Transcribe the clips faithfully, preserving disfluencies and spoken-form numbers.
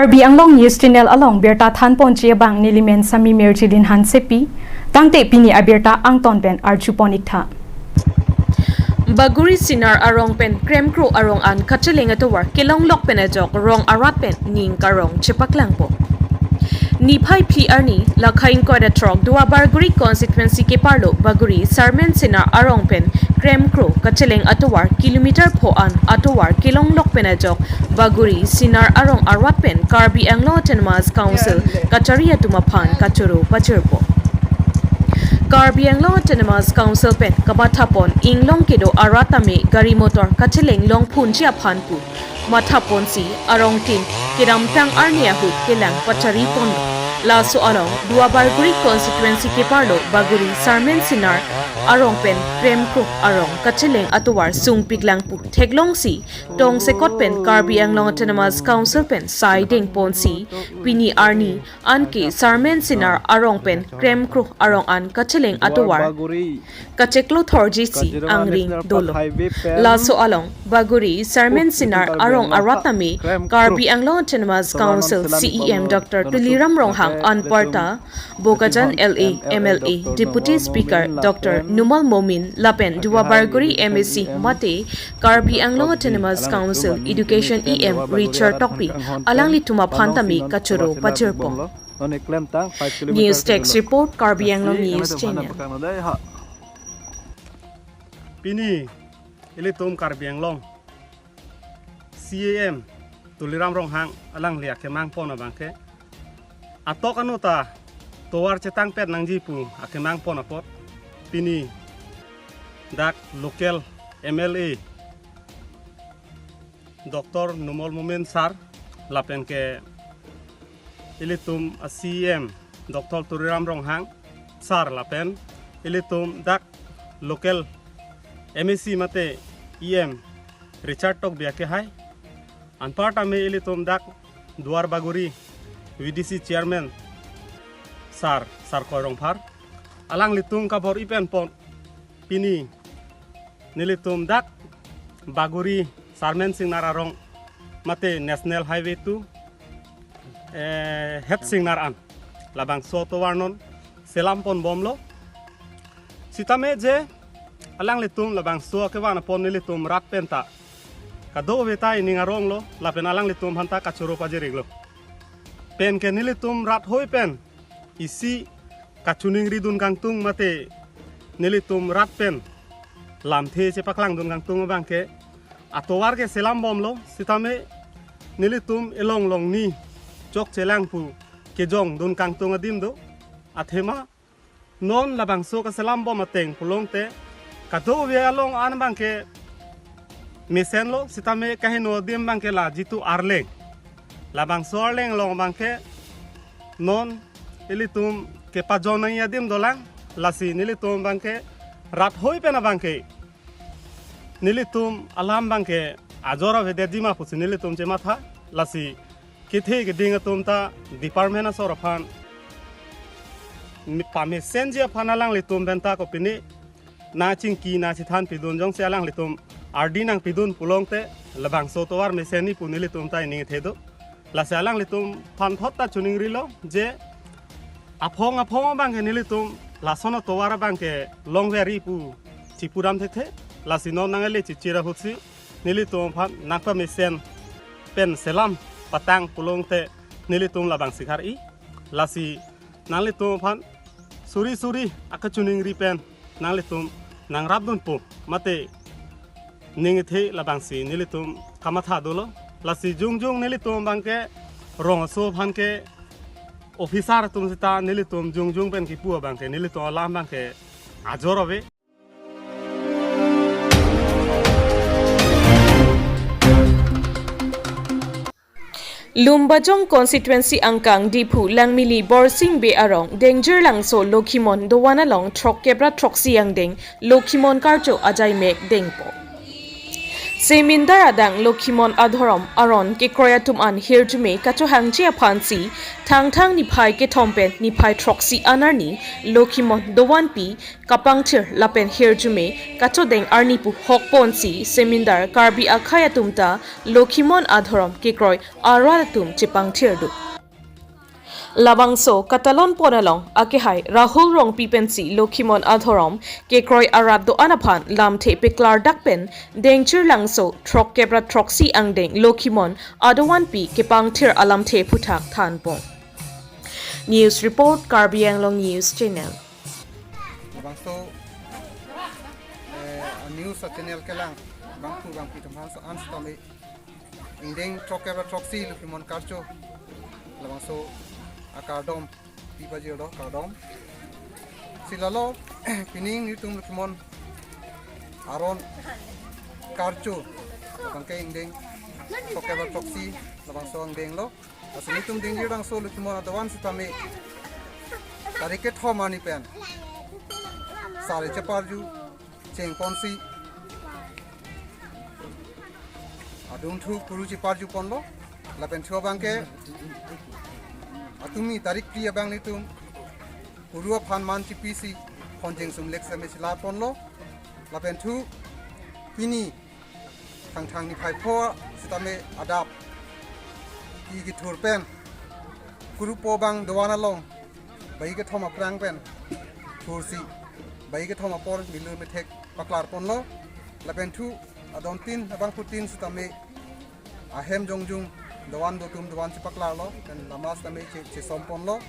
Karbi Anglong News Channel along birta thanponji abang nelimen Sami Mirjilin Hansepi, tangte pini abirta angton pen arjupon iktha. Bagori Sinar arong pen kremkro arong an kacheleng atovar kelonglok pen ajok rong arat pen ning karong chepaklangpo. Niphai phli arni, lakha ingkoi ra throk Duarbagori constituency keparlo Bagori Sarmen Sinar arong pen kremkro kacheleng atovar kilometer pho an atovar kelonglok pen ajok Bagori Sinar arong arat pen Karbi Anglong Autonomous Council kachari atum aphan kachoro pajirpo. Karbi Anglong Autonomous Council pen kamathapon inglong kedo arat tame gari motor kacheleng longphunji aphan pu mathaponsi arong tin kedamtang arni ahut kelang pachariponlo. Laso along Duarbagori constituency keparlo Bagori Sarmen Sinar arong pen kremkro arong kacheleng atovar sungpiklang pu theklongsi tongsekot pen Karbi Anglong Autonomous Council pen sai dengponsi pini arni anke Sarmen Sinar arong pen kremkro arong an kacheleng atovar kacheklo thorjisi angring dolo. Laso along Bagori Sarmen Sinar arong arat tame Karbi Anglong Autonomous Council C E M Doctor Tuliram Ronghang anparta Bokajan L A, M L A, Deputy Speaker Doctor Numal Momin lapen Duarbagori M A C mate Karbi Anglong Autonomous Council Education E M Richard Tokbi alanglitum aphan tame kachoro pajirpo. News Desk Report, Karbi Anglong News Channel. Pini ilitum Karbi Anglong C E M Tuliram Ronghang alangli akemangpon abangke atok anu ta tovar chetangpet nangji pu akemangpon apot pini dak local M L A Doctor Numal Momin sir lapen ke ilitum a C E M Doctor Tuliram Ronghang sir lapen ilitum dak local M A C mate E M Richard Tokbi akehai, anparta me ilitum dak Duarbagori V D C Chairman sir, sir Koirongphar, alanglitum kabor-i pen pon pini nelitum dak Bagori Sarmen Sinar arong mate National Highway two, eh, het Sinar an labangso atovar non selam ponbomlo. Sitame je alanglitum labangso kevan apon nelitum rat penta kadokave ta ining aronglo lapen alanglitum aphanta kachoro pajir-iklo. Pen ke nelitum rat hoi pen isi kachiningridun kangtung mate nelitum rat pen lamthe chepaklangdun kangtung abangke atovar ke selambomlo, sitame nelitum elong longni chokchelang pu kejongdun kangtung adim do. Athema non labangso kaselambom ateng pulote kadokave along an abangke mesenlo, sitame kaheno adim abangke la jitu Arleng. Labangso Arleng along abangke non ilitum kepajon nangji adim dolang, lasi nelitum abangke rat hoi pen abangke nelitum alam abangke ajor avedetji ma pusi nelitum chematha, lasi kethe keding atum ta department asor aphan mi- pamesenji aphan alanglitum penta kopine nangchingki nangchethan pidun jongsi alanglitum ardi nangpidun pulote labangso tovar mesenji pu nelitum ta ining ethe do. Lasi alanglitum aphan thot ta chiningrilo je aphong aphong abangke nelitum lason atovar abangke longveri pu chipudam thekthe, lasi non nangli chichira ahutsi nelitum aphan nangpamesen pen selam patang pulote nelitum labangsi khar-i, lasi nanglitum aphan suri suri akachiningri pen nanglitum nangrapdunpo mate ning ethe labangsi nelitum kamatha dolo. Lasi jongjong nelitum abangke rong aso aphan ke officer atum seta nelitum jongjong pen kipu abangke nelitum alam abangke ajor ave. Lumbajong constituency angkang Diphu Langmili Borsing Bey arong Dengjirlangso Lokhimon dovan along throkkep ra throksi angdeng Lokhimon karcho ajaimek dengpo. Semindar adang Lokhimon adhorom aron kekroi atum an hirjume kachohangji aphansi Thangthang niphai kethom pen niphai throksi anarni Lokhimon dovan pi kapangthir lapen hirjume kachodeng arni pu hokponsi Semindar Karbi akhei atum ta Lokhimon adhorom kekroi arat atum chepangthir do. Labangso katalon pon along akehai Rahul Rongpi pensi Lokhimon adhorom kekroi arat do-an aphan lamthe peklardak pen Dengchirlangso throkkep ra throksi angdeng Lokhimon adovan pi kepangthir alamthe aphuthak thanpon. News report, Karbi Anglong News Channel. Labangso, eh, news a channel kelang bangphu bangphi atum aphan so-an sitame ingdeng throkkep ra throksi Lokhimon karcho labangso akardom pi pajirlo, kardom. Si lalo pining nelitum Lokhimon aron karcho labang ke ingdeng throkkep ra throksi labangso angdenglo. Lasi nelitum Dengchirlangso Lokhimon adovan sitame tarik kethom arni pen sari cheparju chengponsi adungthu kuru cheparju ponlo. Lapen thu abang ke atumi tarik phli abang nelitum kuru aphan man chipisi phonjeng sumlek sitame chela ponlo. Lapen thu pini Thangthang niphai pho sitame adap ki kithur pen kurupo abang dovan along bai kethom aphrang pen thursi bai kethom apor milu methek paklar ponlo. Lapen thu adon tin abangphutin sitame ahem jongjung dovan dotum dovan chepaklarlo pen lama sitame che, chesom ponlo.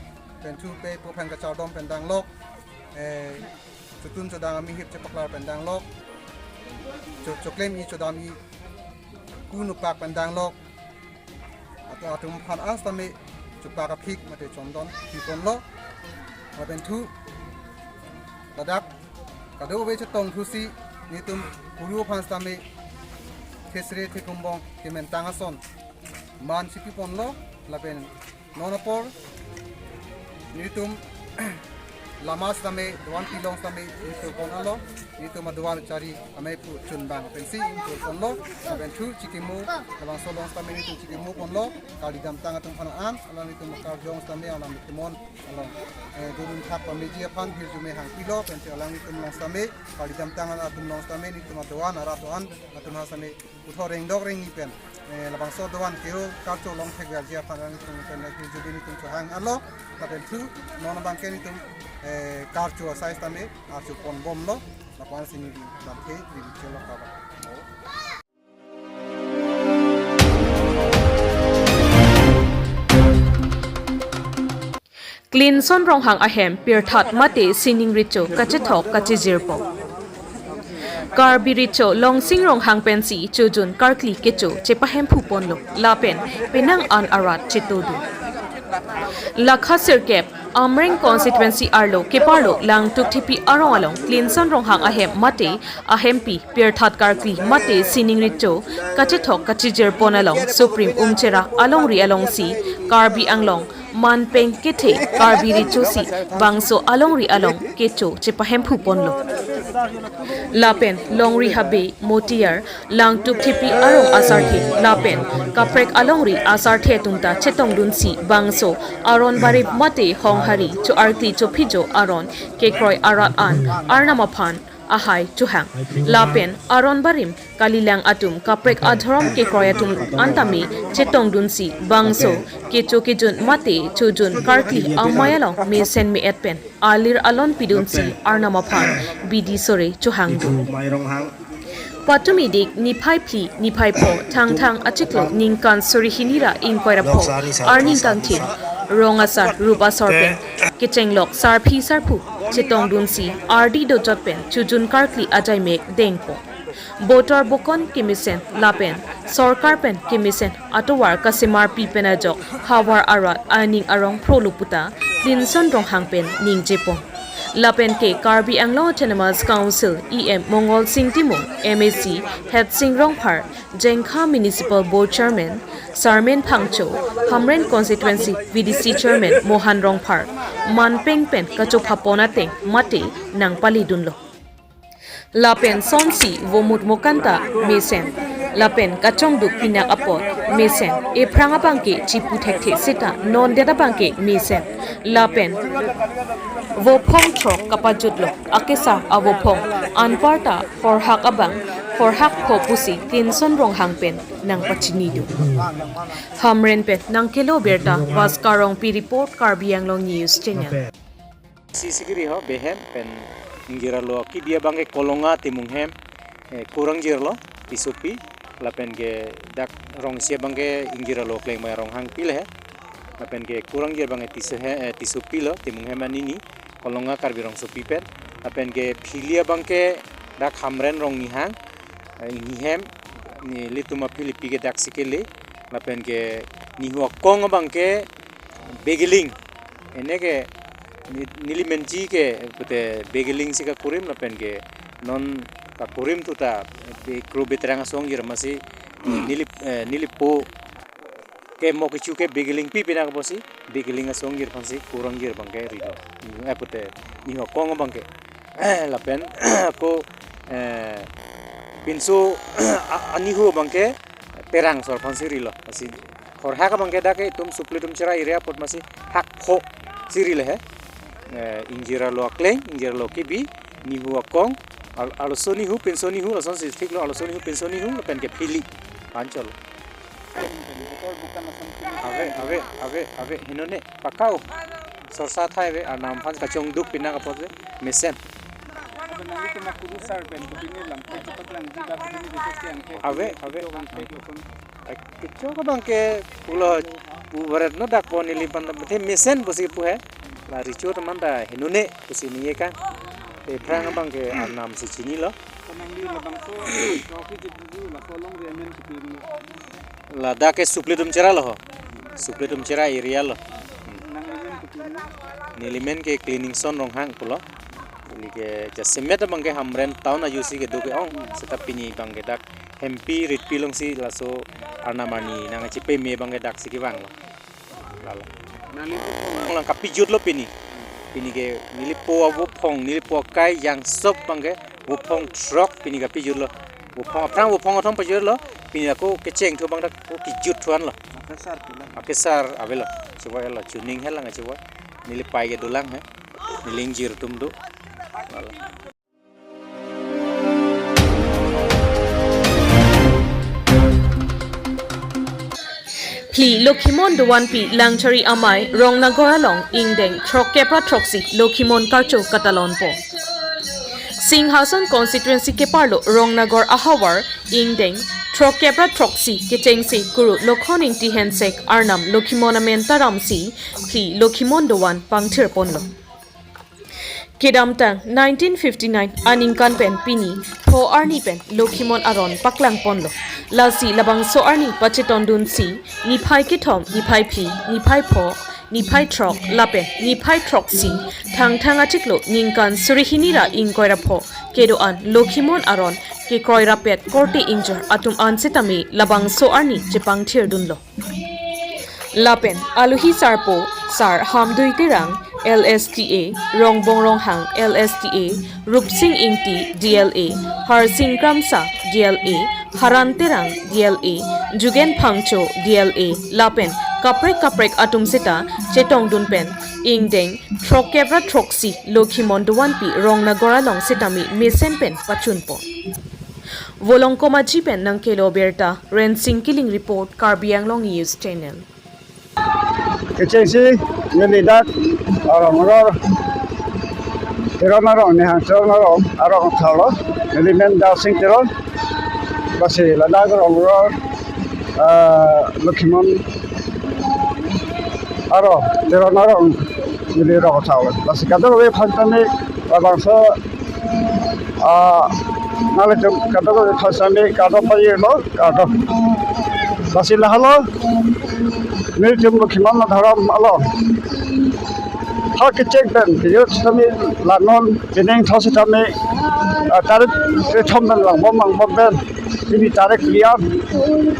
Pen thu pe po phan kachardom pen danglok, eh, chotun chodang amihip chepaklar pen danglok, cho, choklem-i chodam-i ku nopak pen danglok. Ato atum aphan an sitame chupak aphik mate chondon pi ponlo. Lapen thu ladak kadokave chetong thusi nelitum kuru aphan sitame thesre thekumbong kementang ason man chipi ponlo. Lapen non apor nelitum lama sitame dovan pilong sitame nelitum pon alo, nelitum adovan chari amei pu chunbang pensi nelitum ponlo. Lapen thu chikimo labangso along sitame nelitum chikimo ponlo. Kardom damtang atum aphan an alang nelitum karjong sitame alang Lokhimon along, eh, durun thak pameji aphan hirjume hangpilo pensi alang nelitum along sitame kardom damtang atum along sitame nelitum adovan arat do-an atum aphan sitame puthot rengdok rengni pen, eh, labangso dovan kero karcho long thekverji aphan alang nelitum pen hirjume nelitum chohang alo. Lapen thu non abang ke nelitum, eh, karcho asai sitame archo ponbomlo. Lapu-an si neli lamthe neli chelo kaba. Klinson Ronghang ahem pirthat mate sining recho kachethok kachijirpo. Karbi recho Longsing Ronghang pensi chojun karkli kecho chepahemphu ponlo lapen penang an arat chetongdun. Lakha sirkep Amreng constituency arlo keparlo Langtuk Thepi arong along Klinson Ronghang ahem mate ahempi pirthat karkli mate sining recho kachethok kachijir pon along Supreme Umchera alongri alongsi Karbi Anglong manpeng kethe Karbi recho si bangso alongri along kecho chepahemphu ponlo. Lapen longri habe Motiyar Langtuk Thepi arong asarthe lapen kaprek alongri asarthe atum ta chetongdunsi bangso aron barim mate honghari cho-arkli chophijo aron kekroi arat an Arnam aphan ahai chohang. Lapen aron barim kalilang atum kaprek adhorom kekroi atum an tame chetongdunsi bangso kecho kejun mate chojun karkli amei along mesen me-et pen alir alon pidunsi Arnam aphan bidi sore chohangdun. Patumi dik niphai phli niphai pho Thangthang achiklo ningkan suri hini ra ingkoi ra pho arni kangthir rong asar rup asor pen kechenglok sarpi sarpo chetongdunsi ardi dojot pen chojun karkli ajaimek dengpo. Botor bokon kemesen lapen sorkar pen kemesen atovar kasemar pi pen ajok havar arat aning arong phrolo puta Klinson Ronghang pen ningjepo. Lapen ke Karbi Anglong Autonomous Council E M Mongol Sing Timung, M A C Hetsing Rongphar, Jengkha Municipal Board Chairman Sarmen Phangcho, Hamren Constituency V D C Chairman Mohan Rongphar, manpeng pen kachopha pon ateng mate nangpalidunlo. Lapen sonsi vomut mokanta mesen Lapen kachongduk pinak apot mesen, ephrang abangke chipu thekthe seta non det abangke mesen. Lapen vophong throk kapajutlo, akesar avophong, anparta horhak abang, horhak pho pusi Kinson Ronghang pen nangpachinidun. Hamren pen nangkelo birta, Bhaskar Rongpi report, Karbi Anglong News Channel. Si sikiri ho behem pen ingjir alo kebi abangke Kolonga Timung hem, eh, kurang jirlo Tissopi, lapen ke dak rongsi abangke ingjir alo kleng abang Ronghangpi le he, lapen ke kurang jir abangke Tisso he, eh, Tissopi lo, Timung hem anini, Kolonga Karbi Rongsopi pen, lapen ke phili abangke dak Hamren Rongnihang, eh, Inghi hem, nelitum aphilipi ke dak si kele, lapen ke nihu akong abangke Begiling. Ene ke ni-, neli menji ke pute Begiling si kakurim lapen ke non kakurim tuta be kro beterang asong jir masi neli, eh, neli po ke mo kechu ke Begiling pi pinak apotsi Begiling asong jir aphansi kurang jir abangke rilo. Eh, pute nihu akong abangke. Lapen ko, eh, pinso a-, anihu abangke Terang asor aphansi rilo. Lasi horhak abangke dak ke itum Supli Tumchera area apot masi hak pho si rilo he. Eh, ingjir alo akleng, ingjir alo kebi, nihu akong, al-, arloso nihu, pinso nihu, lasonsi thiklo, arloso nihu, pinso nihu, lapen ke phili. Anchol. Ave, ave, ave, ave, hinone, pakau. Sorsa thai ave, arnam aphan kachongduk pinak apot ave, mesen. Ave, ave. Ai, kechok abangke pulo, pu barat no dak pon neli pan, mesen pusi pu he. La richo teman ta hinone pusi ningje kang. Te phrang abangke arnam si chinilo. Ladak ke Supli Tumchera lo ho. Supli Tumchera area lo. Neli men ke Cleaningson Ronghang pulo. Neli ke jasemet abangke Hamren town ajoksi kedo ke-ong. Seta pini abangke dak hempi ritpi alongsi laso arnam arni nangchipeme abangke dak si kevanglo. Lalo. Neli vophong lang kapijutlo pini. Pini ke neli po avophong, neli po akai jangsop abangke vophong throk pini kapijutlo. Vophong aphrang vophong athom pajutlo, pini ako kecheng thu abang dak ko kijut thuanlo. Akesar pila. Akesar avelo. Chevoi lo, chuning helang chevoi. Neli pai ke dolang he. Neli ingjir atum do. Lalo. Phli Lokhimon Doanpi Langchari Amei Rongnagor along ingdeng throkkep ra throksi Lokhimon karcho katalonpo. Singhason constituency keparlo Rongnagor ahavar ingdeng throkkep ra throksi kechengsi Kuru Lokhon Ingti Hensek arnam Lokhimon amen taramsi Phli Lokhimon Doan pangthirponlo. Kedamtang nineteen fifty-nine aningkan pen pini pho arni pen Lokhimon aron paklangponlo. Lasi labangso arni pachetongdunsi niphai kethom, niphai phli, niphai pho, niphai throk lapen niphai throksi thangthang achiklo ningkan suri hini ra ingkoi ra pho kedo-an Lokhimon aron kekroi rapet korte ingjir atum an sitame labangso arni chepangthirdunlo. Lapen alohi sarpo Sar Hamdui Terang, L S T A, Rongbong Ronghang, L S T A, Rupsing Ingti, D L A, Harsing Kramsa, D L A, Haran Terang, D L A, Jugen Phangcho, D L A, lapen kaprek kaprek atum sita chetongdun pen ingdeng throkkep ra throksi Lokhimon Doanpi Rongnagor along sitame mesen pen pachunpo. Volongkom Aji pen nangkelo birta, Rensing Killing report, Karbi Anglong News Channel. Kechengsi neli dak arong ror, Teron arong, Nihang Teron arong, arong thalo, neli men Darsing Teron, lasi ladak arong ror, ah, Lokhimon arong, Teron arong, neli rong thalo. Lasi kadokave aphan tame labangso, ah, nanglitum kadokave aphan tame kardom pajirlo, kardom. Lasi lahelo, nelitum Lokhimon adhorom along ha kecheng pen kejut sitame la non penang tho sitame, ah, tarik kethom pen langbom langbom pen pini tarik lian,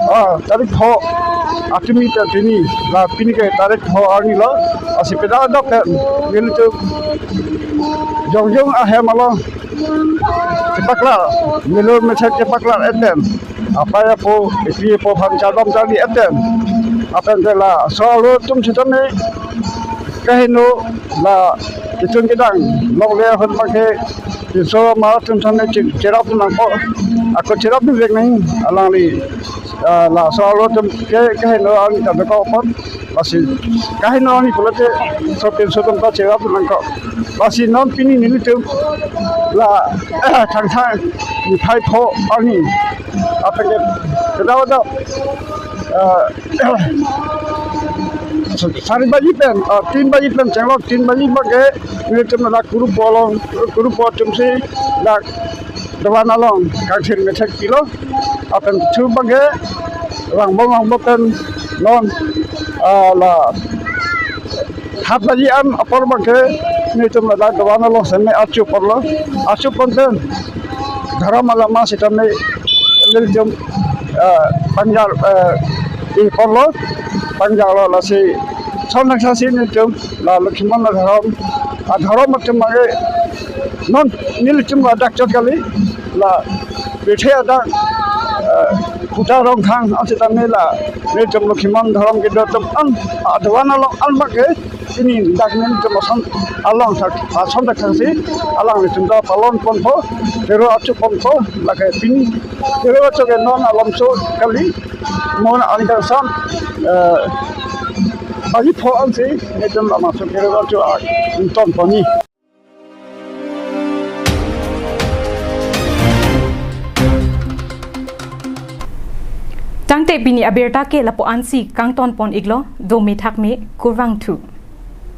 ah, tarik pho, atumi ta pini, la pini ke tarik pho arni lo, lasi peda dok ke, nelitum jongjong ahem along chepaklar, melo mesen chepaklar et pen apai apo, epi epo aphan chardom charli aten. Lapen te laso aro atum sitame kaheno la kechun kedang longle ahut abangke pinso amar atum sitame che-, cherap nangpo. Ako cherap nang nang alangli, ah, laso aro atum ke kaheno ang tabeko pon. Lasi kaheno arni pulote sopinso atum ta cherap nangkok. Lasi non pini nelitum la Thangthang niphai pho arni apeke kedau kedau, ah, sari baji pen, ah, tin baji pen chenglok, tin baji abangke nelitum la Kurupo along, Kurupo atumsi la dovan along kangthir methek pilo. Lapen thu abangke langbom langbom pen non, ah, la hat baji an apor abangke nelitum la dovan along seme achu ponlo. Achu pon pen dhorom alama sitame nelitum, ah, pangjak, ah, i ponlo, pangjak lo. Lasi son thakthak si nelitum la Lokhimon adhorom, adhorom atum abangke non nelitum ladak chot kali, la pirthe adak, eh, Khuta Rongkhang asitame la nelitum Lokhimon adhorom kedo atum an, adhorom along an abangke pini dak nelitum ason along thak, ason thakthak si alanglitum ta palon ponpo, hero achu ponpo, lake pini hero achu ke non alomso kali, non angdeng son, eh, baji pho ansi nelitum lama so hero achu a, ton poni. Tangte pini abirta ke lapu ansi kangton pon iklo, do me thak me, kurvangthu.